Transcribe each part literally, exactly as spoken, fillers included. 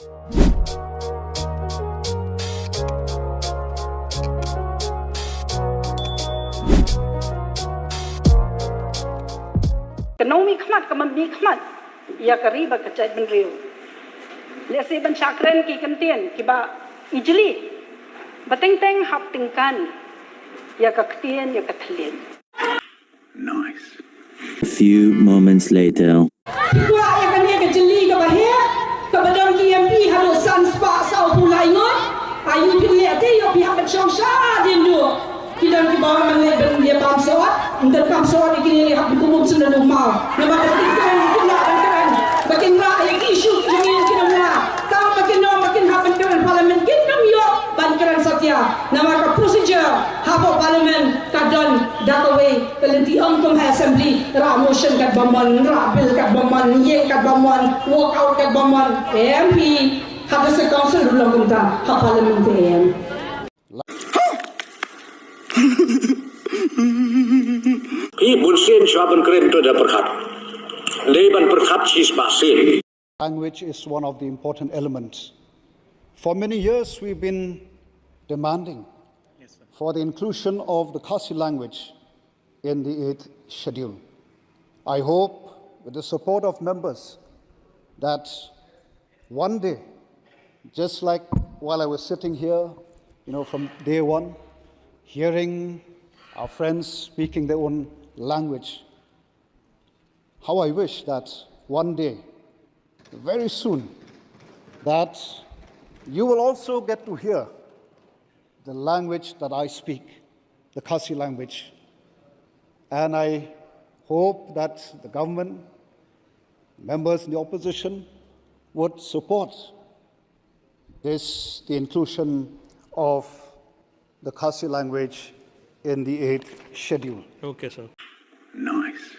Ka nongmihkhmat ka mynmihkhmat ïa ka ri bad ka jaitbynriew. Lehse ban shah kren ki kyntien kiba ijli ba teng teng hap tyngkan ïa ka ktien ïa ka thylliej. A few moments later. Kwah ïa kane ka jylli kaba heh kaba don ki M P haduh san spah saw phew lai ngut. Aïu phi leh te ïoh phi hap ban shong shadien duh. Ki don kiba wan ban leh ban ïa pam sawat, ym don pam sawat ïa kine leh hap ban kumno sngewthuh maw. Namar ka kin kren kin lah ban kren ba kin rah ïa ki issue ki jong ngi kin ym lah. Tang ba kin ong ba kin hap ban kren Parliament kin ym ïoh ban kren satia. Namar ka procedure hapoh Parliament ka don da kawei. Ka lynti ong kum ha assembly, rah motion katba mon, rah bill katba mon, ïeng katba mon, walk out katba mon. Em phi ha district council ruh long kumta, ha parliament te em. Phi bunsien shuwa ban kren to da pyrkhat. Dei ban pyrkhat shispah sien. Language is one of the important elements. For many years, we've been demanding for the inclusion of the Khasi language in the eighth schedule. I hope, with the support of members, that one day, just like while I was sitting here, you know, from day one, hearing our friends speaking their own language, how I wish that one day, very soon, that you will also get to hear the language that I speak, the Khasi language. And I hope that the government, members in the opposition, would support this, the inclusion of the Khasi language in the eighth schedule. Okay, sir. Nice.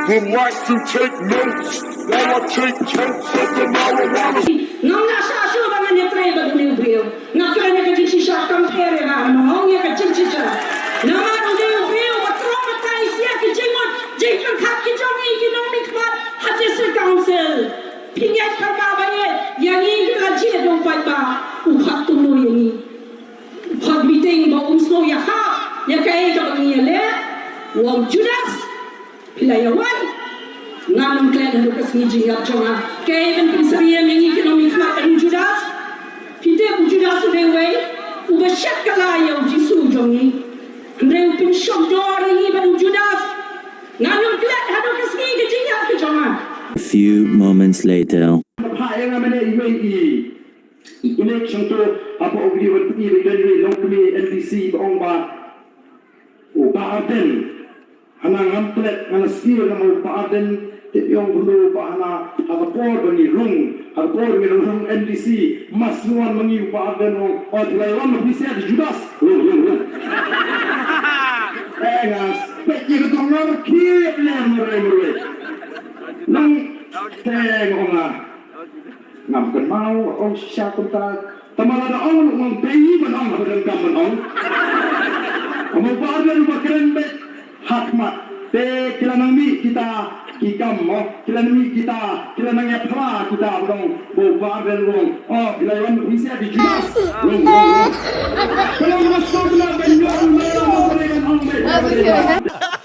Would like to take notes while I take totes of the marijuana. Ngam lah shuh shuh ba ngan ïatrei bad une u briew. Nga kren ïa ka jingshisha, compare ïa nga, ngam ong ïa ka jingshisha. Namar une u briew u traumatise ïa ki jingmut jingpyrkhat ki jong ngi ki nongmihkhmat ha District Council. Pynïaid pyrkhat ba ïeit ïa ngi ki la jied da u paidbah, u khot kumno ïa ngi. Khot meeting ba um sngew ïahap ïa kaei kaba ngi ïaleh. U ong, Judas, phi la ïa wan? Ngan ym klet haduh ka sngi jingïap jong nga. Kaei ban pynsyriem ïa ngi ki nongmihkhmat, u Judas? Phi tip u Judas u dei uwei uba shet kylla ïa u Jisu jong ngi. Hynrei u pynshongdor ïa ngi bad u Judas. Ngan ym klet haduh ka sngi ka jingïap ka jong nga. A few moments later. Ba phah ïa nga mynne iwei i, i connect shangto hapoh u video ban pyni ba i don iwei i longkmie M D C ba ong ba u Bah Ardent. Hana ngam klet, nga la sngewthuh namar u Bah Ardent, te i ong kumno ba hana ha ka por ba ngi rung, ha ka por ba ngi rung M D C, mas ngi wan ma ngi u Bah Ardent u ong, o phi la wan ma phi shet i Judas. Rung, rung, rung. Eh, nga spek ïa ka dong nga rkhie ïa ka ler marwei marwei. Nang te nga ong nga. Ngam kynmaw ong shisha kumta. Tangba lada ong ruh ngam dei ban ong haba donkam ban ong. Ka mut ba ong ba kren beit ha khmat. Te ki la nang mih kita ki kam mo. Ki la nang mih kita, ki la nang ïaphla kita ba dang ba ba ong. O, ki la wan mih sia di Judas. Long, long, long. Ka long ba sngewbha ban ïoh ban ong beit.